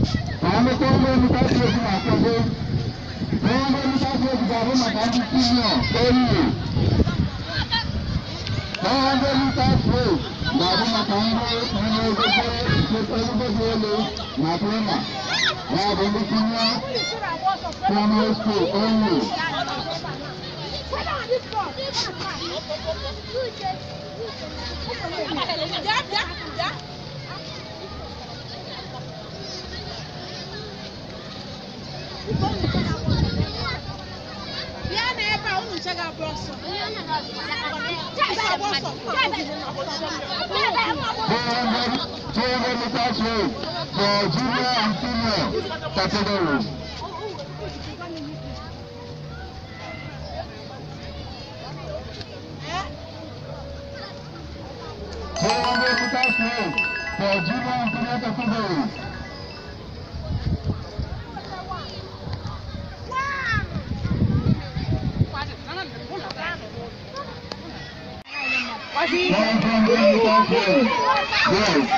200 meters race na-akwado. 200 meters race ga-abụ maka ndị senior only. 400 meters race ga-abụ maka ndị nọ n'ogogo dị elu na prima. Ya bụ ndị senior primary school only. Bịa na ebe a unu nche ga-agba ọsọ. 200 meters race for junior and senior categories. 200 meters race for junior and senior categories. 100 meters race. Girls.